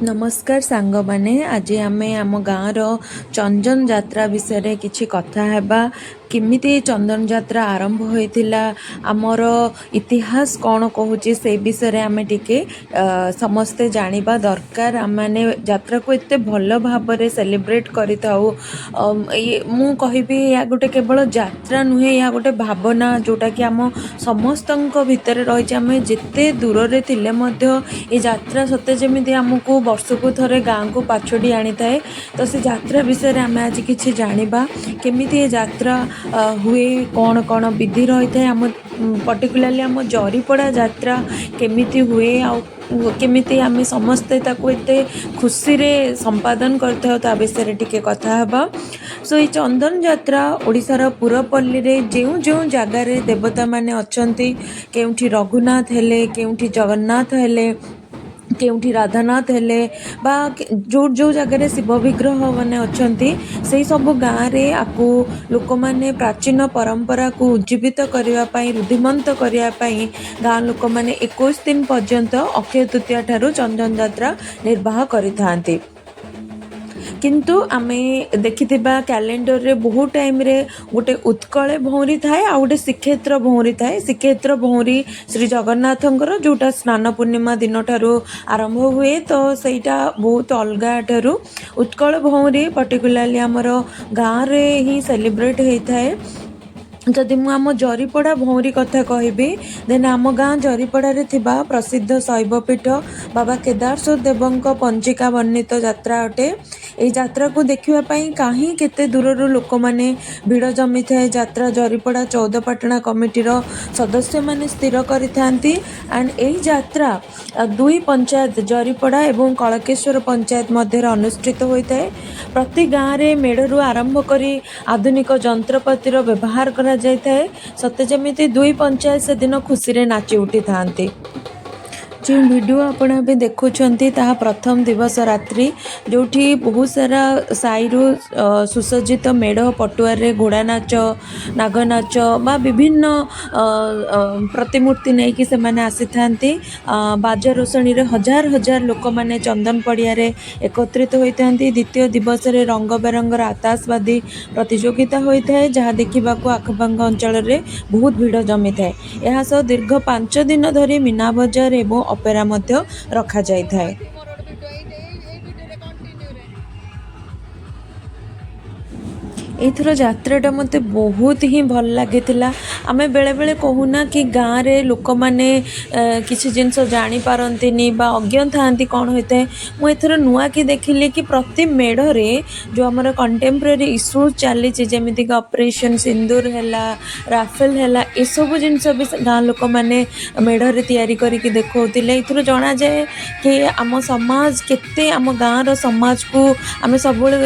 ନମସ୍କାର ସାଙ୍ଗମାନେ, ଆଜି ଆମେ ଆମ ଗାଁର ଚନ୍ଦନ ଯାତ୍ରା ବିଷୟରେ କିଛି କଥା ହେବା। କେମିତି ଚନ୍ଦନ ଯାତ୍ରା ଆରମ୍ଭ ହୋଇଥିଲା, ଆମର ଇତିହାସ କ'ଣ କହୁଛି, ସେ ବିଷୟରେ ଆମେ ଟିକେ ସମସ୍ତେ ଜାଣିବା ଦରକାର। ଆମେମାନେ ଯାତ୍ରାକୁ ଏତେ ଭଲ ଭାବରେ ସେଲିବ୍ରେଟ୍ କରିଥାଉ। ମୁଁ କହିବି, ଏହା ଗୋଟେ କେବଳ ଯାତ୍ରା ନୁହେଁ, ଏହା ଗୋଟେ ଭାବନା ଯେଉଁଟାକି ଆମ ସମସ୍ତଙ୍କ ଭିତରେ ରହିଛି। ଆମେ ଯେତେ ଦୂରରେ ଥିଲେ ମଧ୍ୟ ଏ ଯାତ୍ରା ସତେ ଯେମିତି ଆମକୁ ବର୍ଷକୁ ଥରେ ଗାଁକୁ ପାଛୋଟି ଆଣିଥାଏ। ତ ସେ ଯାତ୍ରା ବିଷୟରେ ଆମେ ଆଜି କିଛି ଜାଣିବା, କେମିତି ଏ ଯାତ୍ରା ହୁଏ, କ'ଣ କ'ଣ ବିଧି ରହିଥାଏ, ଆମ ପର୍ଟିକୁଲାରଲି ଆମ ଜରିପଡ଼ା ଯାତ୍ରା କେମିତି ହୁଏ ଆଉ କେମିତି ଆମେ ସମସ୍ତେ ତାକୁ ଏତେ ଖୁସିରେ ସମ୍ପାଦନ କରିଥାଉ, ତା ବିଷୟରେ ଟିକେ କଥା ହେବା। ସୋ ଏଇ ଚନ୍ଦନ ଯାତ୍ରା ଓଡ଼ିଶାର ପୁରପଲ୍ଲୀରେ ଯେଉଁ ଯେଉଁ ଜାଗାରେ ଦେବତାମାନେ ଅଛନ୍ତି, କେଉଁଠି ରଘୁନାଥ ହେଲେ, କେଉଁଠି ଜଗନ୍ନାଥ ହେଲେ, କେଉଁଠି ରାଧାନାଥ ହେଲେ ବା ଯେଉଁ ଯେଉଁ ଜାଗାରେ ଶିବ ବିଗ୍ରହ ମାନେ ଅଛନ୍ତି, ସେଇ ସବୁ ଗାଁରେ ଆକୁ ଲୋକମାନେ ପ୍ରାଚୀନ ପରମ୍ପରାକୁ ଉଜ୍ଜୀବିତ କରିବା ପାଇଁ, ରୁଦ୍ଧିମନ୍ତ କରିବା ପାଇଁ ଗାଁ ଲୋକମାନେ 21 ଦିନ ପର୍ଯ୍ୟନ୍ତ ଅକ୍ଷୟ ତୃତୀୟା ଠାରୁ ଚନ୍ଦନ ଯାତ୍ରା ନିର୍ବାହ କରିଥାନ୍ତି। କିନ୍ତୁ ଆମେ ଦେଖିଥିବା କ୍ୟାଲେଣ୍ଡରରେ ବହୁତ ଟାଇମ୍ରେ ଗୋଟେ ଉତ୍କଳେ ଭଉଁରୀ ଥାଏ ଆଉ ଗୋଟେ ଶ୍ରୀକ୍ଷେତ୍ର ଭଉଁରୀ ଥାଏ। ଶ୍ରୀକ୍ଷେତ୍ର ଭଉଁରୀ ଶ୍ରୀ ଜଗନ୍ନାଥଙ୍କର, ଯେଉଁଟା ସ୍ନାନ ପୂର୍ଣ୍ଣିମା ଦିନଠାରୁ ଆରମ୍ଭ ହୁଏ, ତ ସେଇଟା ବହୁତ ଅଲଗା ଠାରୁ। ଉତ୍କଳ ଭଉଁରୀ ପର୍ଟିକୁଲାରଲି ଆମର ଗାଁରେ ହିଁ ସେଲିବ୍ରେଟ୍ ହେଇଥାଏ। ଯଦି ମୁଁ ଆମ ଜରିପଡ଼ା ଭଉଁରୀ କଥା କହିବି, ଦେନ୍ ଆମ ଗାଁ ଜରିପଡ଼ାରେ ଥିବା ପ୍ରସିଦ୍ଧ ଶୈବପୀଠ ବାବା କେଦାରେଶ୍ୱର ଦେବଙ୍କ ପଞ୍ଜିକା ବର୍ଣ୍ଣିତ ଯାତ୍ରା ଅଟେ। ଏହି ଯାତ୍ରାକୁ ଦେଖିବା ପାଇଁ କାହିଁ କେତେ ଦୂରରୁ ଲୋକମାନେ ଭିଡ଼ ଜମିଥାଏ। ଯାତ୍ରା ଜରିପଡ଼ା ଚଉଦପାଟଣା କମିଟିର ସଦସ୍ୟମାନେ ସ୍ଥିର କରିଥାନ୍ତି ଆଣ୍ଡ ଏହି ଯାତ୍ରା ଦୁଇ ପଞ୍ଚାୟତ, ଜରିପଡ଼ା ଏବଂ କଳକେଶ୍ୱର ପଞ୍ଚାୟତ ମଧ୍ୟରେ ଅନୁଷ୍ଠିତ ହୋଇଥାଏ। ପ୍ରତି ଗାଁରେ ମେଢ଼ରୁ ଆରମ୍ଭ କରି ଆଧୁନିକ ଯନ୍ତ୍ରପାତିର ବ୍ୟବହାର କରାଯାଇଥାଏ। ସତେ ଯେମିତି ଦୁଇ ପଞ୍ଚାୟତ ସେଦିନ ଖୁସିରେ ନାଚି ଉଠିଥାନ୍ତି। ଯେଉଁ ଭିଡ଼ିଓ ଆପଣ ଏବେ ଦେଖୁଛନ୍ତି, ତାହା ପ୍ରଥମ ଦିବସ ରାତ୍ରି, ଯେଉଁଠି ବହୁତ ସାରା ସାହିରୁ ସୁସଜ୍ଜିତ ମେଢ଼ ପଟୁଆରରେ ଘୋଡ଼ା ନାଚ, ନାଗ ନାଚ ବା ବିଭିନ୍ନ ପ୍ରତିମୂର୍ତ୍ତି ନେଇକି ସେମାନେ ଆସିଥାନ୍ତି। ବାଜା ରୋଷଣୀରେ ହଜାର ହଜାର ଲୋକମାନେ ଚନ୍ଦନ ପଡ଼ିଆରେ ଏକତ୍ରିତ ହୋଇଥାନ୍ତି। ଦ୍ୱିତୀୟ ଦିବସରେ ରଙ୍ଗ ବେରଙ୍ଗର ଆତସବାଜି ପ୍ରତିଯୋଗିତା ହୋଇଥାଏ, ଯାହା ଦେଖିବାକୁ ଆଖପାଖ ଅଞ୍ଚଳରେ ବହୁତ ଭିଡ଼ ଜମିଥାଏ। ଏହା ସହ ଦୀର୍ଘ 5 ଦିନ ଧରି ମୀନା ବଜାର ଏବଂ ଅପେରା ମଧ୍ୟ ରଖାଯାଇଥାଏ। ମୋର ଗୋଟେ ଭିଡ଼ିଓ ଏଇ ଭିଡ଼ିଓରେ କଣ୍ଟିନ୍ୟୁରେ। ଏଇଥର ଯାତ୍ରାଟା ମୋତେ ବହୁତ ହିଁ ଭଲ ଲାଗିଥିଲା। ଆମେ ବେଳେବେଳେ କହୁନା କି ଗାଁରେ ଲୋକମାନେ କିଛି ଜିନିଷ ଜାଣିପାରନ୍ତିନି ବା ଅଜ୍ଞ ଥାଆନ୍ତି କ'ଣ ହୋଇଥାଏ। ମୁଁ ଏଥର ନୂଆ କି ଦେଖିଲି କି ପ୍ରତି ମେଢ଼ରେ ଯେଉଁ ଆମର କଣ୍ଟେମ୍ପୋରାରୀ ଇସ୍ୟୁଜ୍ ଚାଲିଛି, ଯେମିତିକି ଅପରେସନ୍ ସିନ୍ଦୁର ହେଲା, ରାଫେଲ ହେଲା, ଏସବୁ ଜିନିଷ ବି ସେ ଗାଁ ଲୋକମାନେ ମେଢ଼ରେ ତିଆରି କରିକି ଦେଖାଉଥିଲେ। ଏଥିରୁ ଜଣାଯାଏ କି ଆମ ସମାଜ କେତେ, ଆମ ଗାଁର ସମାଜକୁ ଆମେ ସବୁବେଳେ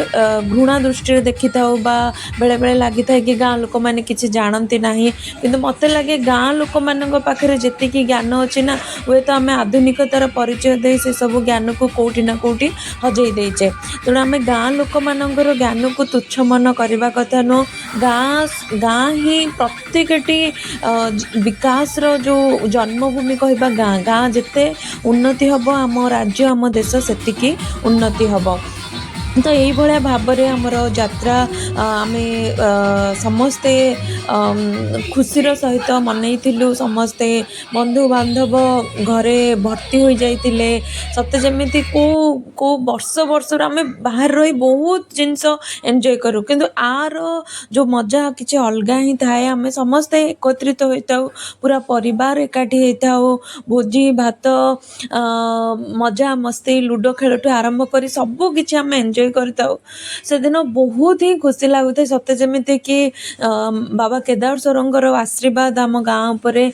ଘୃଣା ଦୃଷ୍ଟିରେ ଦେଖିଥାଉ ବା ବେଳେବେଳେ ଲାଗିଥାଏ କି ଗାଁ ଲୋକମାନେ କିଛି ଜାଣନ୍ତି ନାହିଁ। କିନ୍ତୁ ମୋତେ ଲାଗେ ଗାଁ ଲୋକମାନଙ୍କ ପାଖରେ ଯେତିକି ଜ୍ଞାନ ଅଛି ନା, ହୁଏତ ଆମେ ଆଧୁନିକତାର ପରିଚୟ ଦେଇ ସେସବୁ ଜ୍ଞାନକୁ କେଉଁଠି ନା କେଉଁଠି ହଜେଇ ଦେଇଛେ। ତେଣୁ ଆମେ ଗାଁ ଲୋକମାନଙ୍କର ଜ୍ଞାନକୁ ତୁଚ୍ଛ ମନ କରିବା କଥା ନୁହଁ। ଗାଁ ହିଁ ପ୍ରତ୍ୟେକଟି ବିକାଶର ଯେଉଁ ଜନ୍ମଭୂମି କହିବା ଗାଁ। ଗାଁ ଯେତେ ଉନ୍ନତି ହେବ, ଆମ ରାଜ୍ୟ, ଆମ ଦେଶ ସେତିକି ଉନ୍ନତି ହେବ। ତ ଏଇଭଳିଆ ଭାବରେ ଆମର ଯାତ୍ରା ଆମେ ସମସ୍ତେ ଖୁସିର ସହିତ ମନେଇଥିଲୁ। ସମସ୍ତେ ବନ୍ଧୁବାନ୍ଧବ ଘରେ ଭର୍ତ୍ତି ହୋଇଯାଇଥିଲେ। ସତେ ଯେମିତି କେଉଁ କେଉଁ ବର୍ଷ ବର୍ଷରୁ ଆମେ ବାହାରେ ରହି ବହୁତ ଜିନିଷ ଏନ୍ଜୟ କରୁ, କିନ୍ତୁ ଆର ଯେଉଁ ମଜା କିଛି ଅଲଗା ହିଁ ଥାଏ। ଆମେ ସମସ୍ତେ ଏକତ୍ରିତ ହୋଇଥାଉ, ପୁରା ପରିବାର ଏକାଠି ହେଇଥାଉ। ଭୋଜି ଭାତ, ମଜା ମସ୍ତି, ଲୁଡ଼ୋ ଖେଳଠୁ ଆରମ୍ଭ କରି ସବୁ କିଛି ଆମେ ଏନ୍ଜୟ କରିଥାଉ। ସେଦିନ ବହୁତ ହିଁ ଖୁସି ଲାଗୁଥାଏ, ସତେ ଯେମିତି କି ବାବା କେଦାରେଶ୍ୱରଙ୍କର ଆଶୀର୍ବାଦ ଆମ ଗାଁ ଉପରେ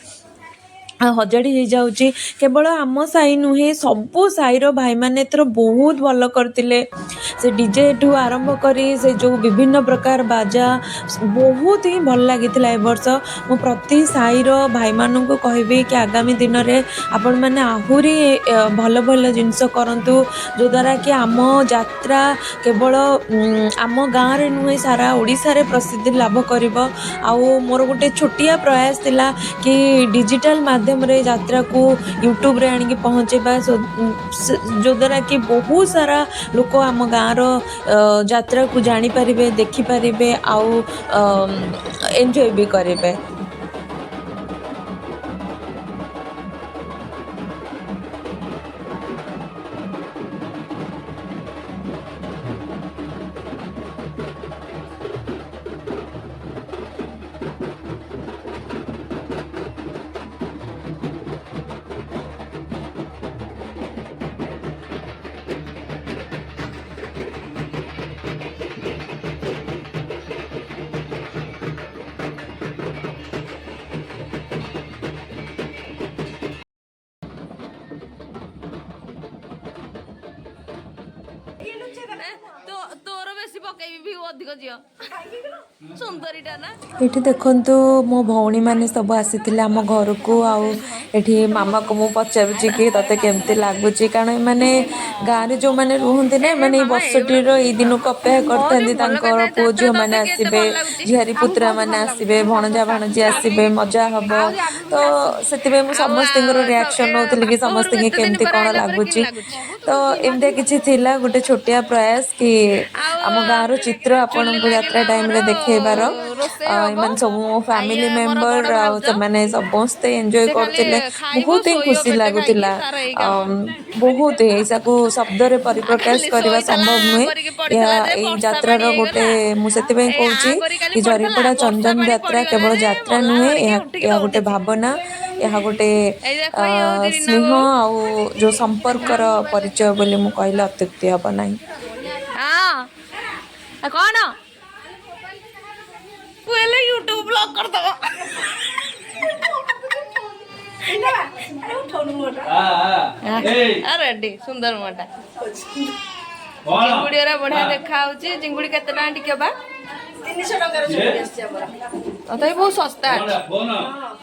ସଜାଡ଼ି ହେଇଯାଉଛି। କେବଳ ଆମ ସାହି ନୁହେଁ, ସବୁ ସାହିର ଭାଇମାନେ ଏଥର ବହୁତ ଭଲ କରିଥିଲେ। ସେ ଡିଜେଠୁ ଆରମ୍ଭ କରି ସେ ଯେଉଁ ବିଭିନ୍ନ ପ୍ରକାର ବାଜା, ବହୁତ ହିଁ ଭଲ ଲାଗିଥିଲା ଏ ବର୍ଷ। ମୁଁ ପ୍ରତି ସାହିର ଭାଇମାନଙ୍କୁ କହିବି କି ଆଗାମୀ ଦିନରେ ଆପଣମାନେ ଆହୁରି ଭଲ ଭଲ ଜିନିଷ କରନ୍ତୁ, ଯେଉଁଦ୍ୱାରା କି ଆମ ଯାତ୍ରା କେବଳ ଆମ ଗାଁରେ ନୁହେଁ, ସାରା ଓଡ଼ିଶାରେ ପ୍ରସିଦ୍ଧି ଲାଭ କରିବ। ଆଉ ମୋର ଗୋଟେ ଛୋଟିଆ ପ୍ରୟାସ ଥିଲା କି ଡିଜିଟାଲ ମାଧ୍ୟମରେ ମାଧ୍ୟମରେ ଯାତ୍ରାକୁ ୟୁଟ୍ୟୁବରେ ଆଣିକି ପହଞ୍ଚେଇବା, ଯଦ୍ୱାରା କି ବହୁତ ସାରା ଲୋକ ଆମ ଗାଁର ଯାତ୍ରାକୁ ଜାଣିପାରିବେ, ଦେଖିପାରିବେ ଆଉ ଏନ୍ଜୟ ବି କରିବେ। ତୋର ବେଶୀ ପକେଇବି, ଭିଉ ଅଧିକ ଝିଅ ସୁନ୍ଦରୀଟା ନା। ଏଠି ଦେଖନ୍ତୁ, ମୋ ଭଉଣୀମାନେ ସବୁ ଆସିଥିଲେ ଆମ ଘରକୁ। ଆଉ ଏଠି ମାମାକୁ ମୁଁ ପଚାରୁଛି କି ତତେ କେମିତି ଲାଗୁଛି? କାରଣ ଏମାନେ ଗାଁରେ ଯେଉଁମାନେ ରୁହନ୍ତି ନା, ଏମାନେ ଏଇ ବର୍ଷଟିର ଏଇ ଦିନକୁ ଅପେକ୍ଷା କରିଥାନ୍ତି। ତାଙ୍କର ପୁଅ ଝିଅମାନେ ଆସିବେ, ଝିଆରୀ ପୁତୁରା ମାନେ ଆସିବେ, ଭଣଜା ଭାଣଜି ଆସିବେ, ମଜା ହବ। ତ ସେଥିପାଇଁ ମୁଁ ସମସ୍ତଙ୍କର ରିଆକ୍ସନ୍ ନେଉଥିଲି କି ସମସ୍ତଙ୍କୁ କେମିତି କ'ଣ ଲାଗୁଛି। ତ ଏମିତିଆ କିଛି ଥିଲା ଗୋଟେ ଛୋଟିଆ ପ୍ରୟାସ କି ଆମ ଗାଁର ଚିତ୍ର ଆପଣଙ୍କୁ ଯାତ୍ରା ଟାଇମ୍ରେ ଦେଖେଇବାର। ଏମାନେ ସବୁ ମୋ ଫ୍ୟାମିଲି ମେମ୍ବର ଆଉ ସେମାନେ ସମସ୍ତେ ଏନ୍ଜୟ କରୁଥିଲେ। ବହୁତ ହିଁ ଖୁସି ଲାଗୁଥିଲା, ବହୁତ ହିଁ। ତାକୁ ଶବ୍ଦରେ ପରିପ୍ରକାଶ କରିବା ସମ୍ଭବ ନୁହେଁ। ଏହା ଏଇ ଯାତ୍ରାର ଗୋଟେ, ମୁଁ ସେଥିପାଇଁ କହୁଛି କି ଝରିପଡ଼ା ଚନ୍ଦନ ଯାତ୍ରା କେବଳ ଯାତ୍ରା ନୁହେଁ, ଏହା ଗୋଟେ ଭାବନା, ଏହା ଗୋଟେ ସ୍ନେହ ଆଉ ଯେଉଁ ସମ୍ପର୍କର ପରିଚୟ ବୋଲି ମୁଁ କହିଲେ ଅତ୍ୟୁକ୍ତି ହେବ ନାହିଁ। ହଁ, କ'ଣ ହେଲେ ୟୁଟ୍ୟୁବ ବ୍ଲକ୍ କରିଦବ। ରେଡି, ସୁନ୍ଦର ମୁହଁଟା। ଚିଙ୍ଗୁଡ଼ି ଗୁରା ବଢିଆ ଦେଖା ହଉଛି। ଚିଙ୍ଗୁଡ଼ି କେତେ ଟଙ୍କା ଟିକେ ବା? 300 ଟଙ୍କାର ଚିଙ୍ଗୁଡ଼ି ଆସିଛି ଆମର। ତଥାପି ବହୁତ ଶସ୍ତା ଅଛି।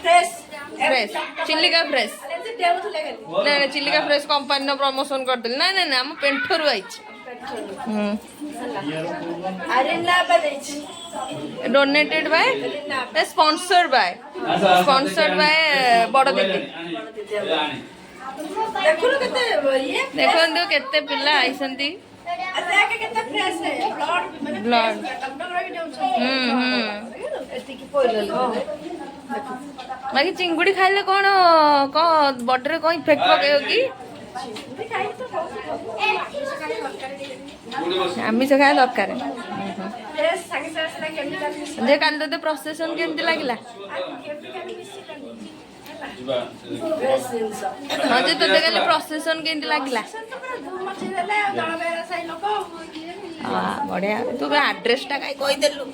ଫ୍ରେଶ। Fresh, Chilika fresh. ଡେଉଁଥିଲେ ଖାଲି। ନାଇଁ ନାଇଁ, ଚିଲିକା ଫ୍ରେଶ କମ୍ପାନୀର ପ୍ରମୋସନ କରିଦେଲି। ନାଇଁ ନାଇଁ ନାଇଁ, ଆମ ପେଣ୍ଠରୁ ଆଇଛି। ଆରିନା ଆପା ଦେଇଛି। Donated by, sponsored by, sponsored by ବଡ଼ ଦିଦି। ଦେଖୁନୁ କେତେ ଇଏ। ଦେଖନ୍ତୁ କେତେ ପିଲା ଆଇଛନ୍ତି। ଦେଖେ କେତେ ଫ୍ରେଶ ବ୍ଲଡ ମାନେ। ବ୍ଲଡ। ଟକଟକ ରହି ଡେଉଁଛନ୍ତି। ହୁଁ ହୁଁ ଏତିକି ପଇଲା। ବାକି ଚିଙ୍ଗୁଡ଼ି ଖାଇଲେ କ'ଣ କ'ଣ ବଡିରେ କ'ଣ ଇଫେକ୍ଟ ପକେଇବ କି? ଚିଙ୍ଗୁଡ଼ି ଖାଇଲେ ତ ବହୁତ। ଆମିଷ ଖାଇବା ଦରକାର। ଫ୍ରେଶ, ସାଙ୍ଗେ ସାଙ୍ଗେ ସେଟା କେମିକାଲ ଯେ କାଲି ତୋତେ ପ୍ରସେସନ କେମିତି ଲାଗିଲା? କେମିକାଲ ମିଶିଲାନି ହେଲା, ଫ୍ରେଶ ଜିନିଷ। ହଁ ଯେ, ତୋତେ କାଲି ପ୍ରସେସନ କେମିତି ଲାଗିଲା? ସେ ତ ପୁରା ଧୁମ୍ ମଚେଇ ଦେଲେ ଆଉ ଦଳବେହେରା ସାହି ଲୋକ। ବଢିଆ। ତୁ ଆଡ୍ରେସଟା କାଇଁ କହିଦେଲୁ?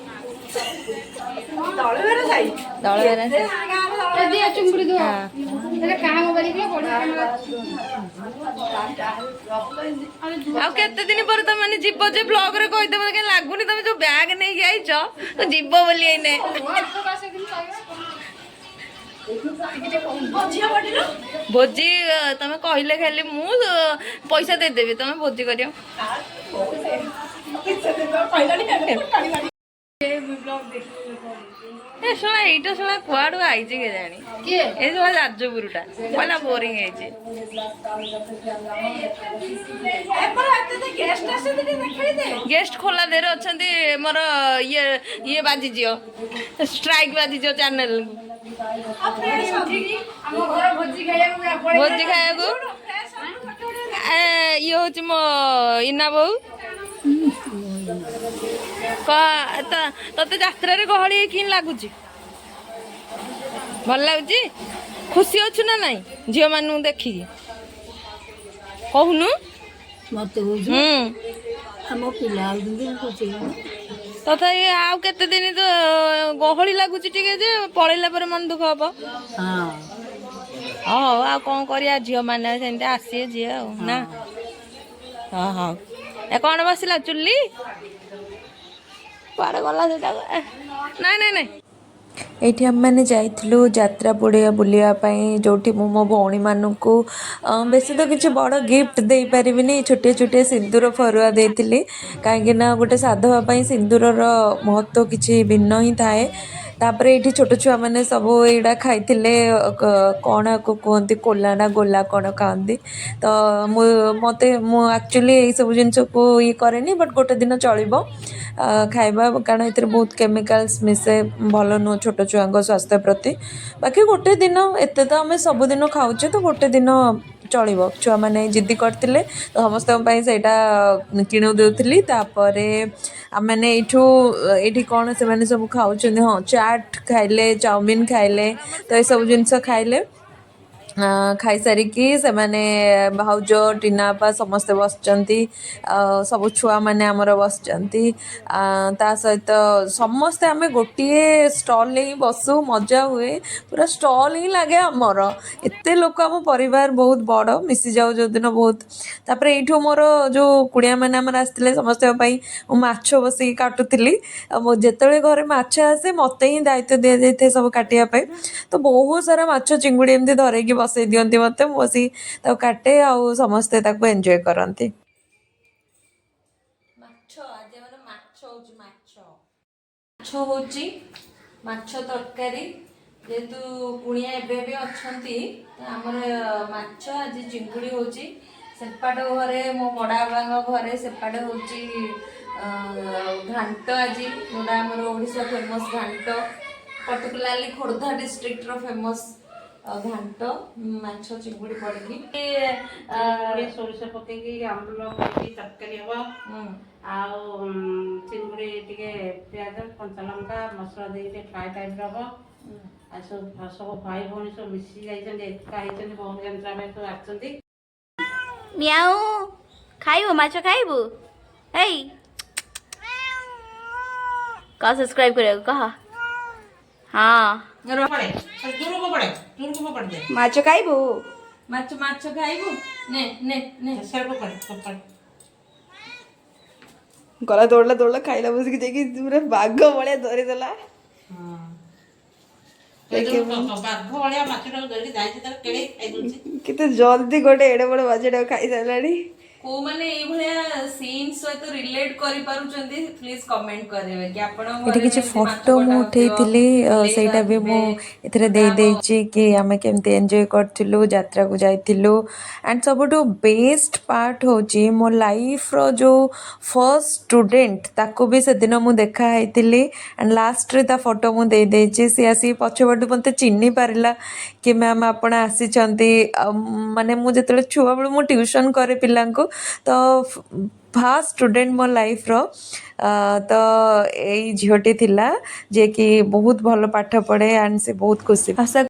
ଦଳବେହେରା ସାହି। ଦଳବେହେରା ସାହି। ଗାଁରେ ଦଳବେହେରା। ଚୁଙ୍ଗୁଡ଼ି ଧୁଆ। ହଁ। କାହା ମୋବାଇଲ ବଢିଆ। ଆଉ କେତେ ଦିନ ପରେ ତମେ ମାନେ ଯିବ ଯେ ବ୍ଲଗ ରେ କହିଦେବ? କାଇଁ ଲାଗୁନି, ତମେ ଯୋଉ ବ୍ୟାଗ ନେଇକି ଆଇଛ ତ ଯିବ ବୋଲି ଏଇନେ। ଝିଅ ପଟିଲୁ। ଭୋଜି ତମେ କହିଲେ ଖାଲି ମୁଁ ପଇସା ଦେଇଦେବି, ତମେ ଭୋଜି କରିବ। କହିଲାଣି। ଏ ଶୁଣା, ଏଇଟା ଶୁଣା କୁଆଡୁ ଆଇଛି କେଜାଣି? କିଏ? ଏ ଶୁଣା ଯାଜପୁରଟା କହିଲା ବୋରିଂ ହେଇଛି। ଏପଟେ ଏତେ ଗେଷ୍ଟ ଆସନ୍ତି, ଟିକେ ଦେଖେଇ ଦେ। ଗେଷ୍ଟ ଖୋଲା ଦେହରେ ଅଛନ୍ତି। ମୋର ଇଏ ଇଏ ବାଜିଯିବ, ଷ୍ଟ୍ରାଇକ୍ ବାଜିଯିବ ଚ୍ୟାନେଲ। ଆଉ ଫ୍ରେଶ। ଆମ ଘର ଭୋଜି ଖାଇବାକୁ। ଭୋଜି ଖାଇବାକୁ। ଏ, ଇଏ ହଉଛି ମୋ ଇନା ବୋଉ। ତତେ ଯାତ୍ରାରେ ଗହଳି କେମିତି ଲାଗୁଛି? ଭଲ ଲାଗୁଛି? ଖୁସି ଅଛୁ ନା ନାଇଁ ଝିଅ ମାନଙ୍କୁ ଦେଖିକି, କହୁନୁ? ମତେ କହୁଛୁ? ହୁଁ। ଆମ ପିଲା ଆଉଛନ୍ତି, ମୁଁ ଖୁସି କଣ? ତଥାପି ଆଉ କେତେ ଦିନ ତ ଗହଳି ଲାଗୁଛି ଟିକେ ଯେ, ପଳେଇଲା ପରେ ମନ ଦୁଃଖ ହବ। ହଁ। ହଉ, ଆଉ କଣ କରିବା, ଝିଅ ମାନେ ସେମିତି ଆସିବେ ଝିଅ ଆଉ ନା। ହଁ, ହଉ। ଏ କଣ ବସିଲା ଚୁଲି, କୁଆଡେ ଗଲା ସେଟା? ନାଇଁ ନାଇଁ ନାଇଁ। ଏଇଠି ଆମେମାନେ ଯାଇଥିଲୁ ଯାତ୍ରା ପଡ଼ିଆ ବୁଲିବା ପାଇଁ, ଯେଉଁଠି ମୁଁ ମୋ ଭଉଣୀମାନଙ୍କୁ ବେଶୀ ତ କିଛି ବଡ଼ ଗିଫ୍ଟ ଦେଇପାରିବିନି, ଛୋଟିଆ ଛୋଟିଆ ସିନ୍ଦୁର ଫରୁଆ ଦେଇଥିଲି। କାହିଁକି ନା ଗୋଟେ ସାଧବା ପାଇଁ ସିନ୍ଦୁରର ମହତ୍ତ୍ୱ କିଛି ଭିନ୍ନ ହିଁ ଥାଏ। ତାପରେ ଏଇଠି ଛୋଟ ଛୁଆମାନେ ସବୁ ଏଇଟା ଖାଇଥିଲେ। କ'ଣ ଆକୁ କୁହନ୍ତି, କୋଲା ନା ଗୋଲା କ'ଣ ଖାଆନ୍ତି। ତ ମୁଁ ମୋତେ ମୁଁ ଆକ୍ଚୁଆଲି ଏଇସବୁ ଜିନିଷକୁ ଇଏ କରେନି, ବଟ୍ ଗୋଟେ ଦିନ ଚଳିବ ଖାଇବା, କାରଣ ଏଥିରେ ବହୁତ କେମିକାଲ୍ସ ମିଶେ, ଭଲ ନୁହଁ ଛୋଟ ଛୁଆଙ୍କ ସ୍ୱାସ୍ଥ୍ୟ ପ୍ରତି। ବାକି ଗୋଟେ ଦିନ, ଏତେ ତ ଆମେ ସବୁଦିନ ଖାଉଛେ, ତ ଗୋଟେ ଦିନ ଚଳିବ। ଛୁଆମାନେ ଜିଦ୍ଦି କରିଥିଲେ, ତ ସମସ୍ତଙ୍କ ପାଇଁ ସେଇଟା କିଣି ଦେଉଥିଲି। ତାପରେ ଆମେମାନେ ଏଇଠି କ'ଣ ସେମାନେ ସବୁ ଖାଉଛନ୍ତି? ହଁ, ଚାଟ୍ ଖାଇଲେ, ଚାଉମିନ୍ ଖାଇଲେ, ତ ଏସବୁ ଜିନିଷ ଖାଇଲେ। ଖାଇସାରିକି ସେମାନେ ଭାଉଜ, ଟିନା ଆପା ସମସ୍ତେ ବସିଛନ୍ତି ଆଉ ସବୁ ଛୁଆମାନେ ଆମର ବସିଛନ୍ତି। ତା ସହିତ ସମସ୍ତେ ଆମେ ଗୋଟିଏ ଷ୍ଟଲ୍ରେ ହିଁ ବସୁ, ମଜା ହୁଏ। ପୁରା ଷ୍ଟଲ୍ ହିଁ ଲାଗେ ଆମର, ଏତେ ଲୋକ। ଆମ ପରିବାର ବହୁତ ବଡ଼, ମିଶିଯାଉ ଯେଉଁଦିନ ବହୁତ। ତାପରେ ଏଇଠୁ ମୋର ଯେଉଁ କୁଣିଆମାନେ ଆମର ଆସିଥିଲେ, ସମସ୍ତଙ୍କ ପାଇଁ ମୁଁ ମାଛ ବସିକି କାଟୁଥିଲି। ଆଉ ମୁଁ ଯେତେବେଳେ ଘରେ ମାଛ ଆସେ, ମୋତେ ହିଁ ଦାୟିତ୍ୱ ଦିଆଯାଇଥାଏ ସବୁ କାଟିବା ପାଇଁ। ତ ବହୁତ ସାରା ମାଛ, ଚିଙ୍ଗୁଡ଼ି ଏମିତି ଧରେଇକି ବସେଇ ଦିଅନ୍ତି ମୋତେ, ମୁଁ ବସିକି ତାକୁ କାଟେ ଆଉ ସମସ୍ତେ ତାକୁ ଏନ୍ଜୟ କରନ୍ତି। ମାଛ, ଆଜି ଆମର ମାଛ ହଉଛି, ମାଛ ମାଛ ହଉଛି, ମାଛ ତରକାରୀ। ଯେହେତୁ କୁଣିଆ ଏବେ ବି ଅଛନ୍ତି, ତ ଆମର ମାଛ ଆଜି ଚିଙ୍ଗୁଡ଼ି ହଉଛି। ସେପାଟ ଘରେ, ମୋ ବଡ଼ ବାବାଙ୍କ ଘରେ ସେପାଟେ ହଉଛି ଘାଣ୍ଟ ଆଜି, ଯୋଉଟା ଆମର ଓଡ଼ିଶା ଫେମସ୍ ଘାଣ୍ଟ, ପର୍ଟିକୁଲାରଲି ଖୋର୍ଦ୍ଧା ଡିଷ୍ଟ୍ରିକ୍ଟର ଫେମସ୍ ଘାଣ୍ଟ, ମାଛ ଚିଙ୍ଗୁଡ଼ି ପଡ଼ିକି। ଚିଙ୍ଗୁଡ଼ି ସୋରିଷ ପକେଇକି ଆମ୍ବୁଲ ପକେଇକି ତରକାରୀ ହବ। ଆଉ ଚିଙ୍ଗୁଡ଼ି ଟିକେ ପିଆଜ, କଞ୍ଚା ଲଙ୍କା, ମସଲା ଦେଇକି ଟିକେ ଫ୍ରାଏ ଟାଇପ୍ର ହବ। ଆଉ ସବୁ ସବୁ ଭାଇ ଭଉଣୀ ସବୁ ମିଶି ଯାଇଛନ୍ତି, ଏକା ହେଇଛନ୍ତି, ଭଉଣୀ ଯାତ୍ରା ପାଇଁ ସବୁ ଆସିଛନ୍ତି। ମିଆଉ, ଖାଇବୁ? ମାଛ ଖାଇବୁ? ଏଇ କହ, ସବସ୍କ୍ରାଇବ କରିବାକୁ କହ। ହଁ। ଦୂରକୁ ପଡ଼େ, ଦୂରକୁ ପଡ଼େ ଦେ। ମାଛ ଖାଇବୁ? ମାଛ, ମାଛ ଖାଇବୁ? ନେ ନେ ନେ। ସେରକୁ ପଡ଼େ, ପଡ଼େ। ଗଲା, ଦୌଡ଼ିଲା ଦୌଡ଼ିଲା, ଖାଇଲା ବସିକି ଯାଇକି ପୁରା ବାଘ ଭଳିଆ ଧରିଦେଲା। ବାଘ ଭଳିଆ ମାଛଟାକୁ ଧରିକି ଯାଇଛି, ତାର କେଳେଇ ଖାଇଦଉଛି। କେତେ ଜଲ୍ଦି ଗୋଟେ ଏଡ଼େ ବଡ଼ ମାଛଟାକୁ ଖାଇସାରିଲାଣି। କୋଉମାନେ ଏଇଭଳିଆ ସିନ୍ ସହିତ ରିଲେଟ୍ କରିପାରୁଛନ୍ତି, ପ୍ଲିଜ କମେଣ୍ଟ କରିବେ କି ଆପଣ। ଏଠି କିଛି ଫଟୋ ମୁଁ ଉଠେଇଥିଲି, ସେଇଟା ବି ମୁଁ ଏଥିରେ ଦେଇଦେଇଛି କି ଆମେ କେମିତି ଏନ୍ଜୟ କରିଥିଲୁ, ଯାତ୍ରାକୁ ଯାଇଥିଲୁ। ଆଣ୍ଡ ସବୁଠୁ ବେଷ୍ଟ ପାର୍ଟ ହେଉଛି ମୋ ଲାଇଫ୍ର ଯେଉଁ ଫର୍ଷ୍ଟ ଷ୍ଟୁଡେଣ୍ଟ, ତାକୁ ବି ସେଦିନ ମୁଁ ଦେଖା ହେଇଥିଲି। ଆଣ୍ଡ ଲାଷ୍ଟରେ ତା ଫଟୋ ମୁଁ ଦେଇଦେଇଛି। ସିଏ ଆସିକି ପଛପଟୁ ମୋତେ ଚିହ୍ନି ପାରିଲା କି ମ୍ୟାମ୍, ଆପଣ ଆସିଛନ୍ତି। ଆଉ ମାନେ ମୁଁ ଯେତେବେଳେ ଛୁଆବେଳୁ ମୁଁ ଟ୍ୟୁସନ୍ କରେ ପିଲାଙ୍କୁ, ତ ଫାର୍ଷ୍ଟ ଷ୍ଟୁଡେଣ୍ଟ ମୋ ଲାଇଫ୍ର ତ ଏଇ ଝିଅଟି ଥିଲା, ଯିଏକି ବହୁତ ଭଲ ପାଠ ପଢ଼େ ଆଣ୍ଡ ସେ ବହୁତ ଖୁସି। ଆଶା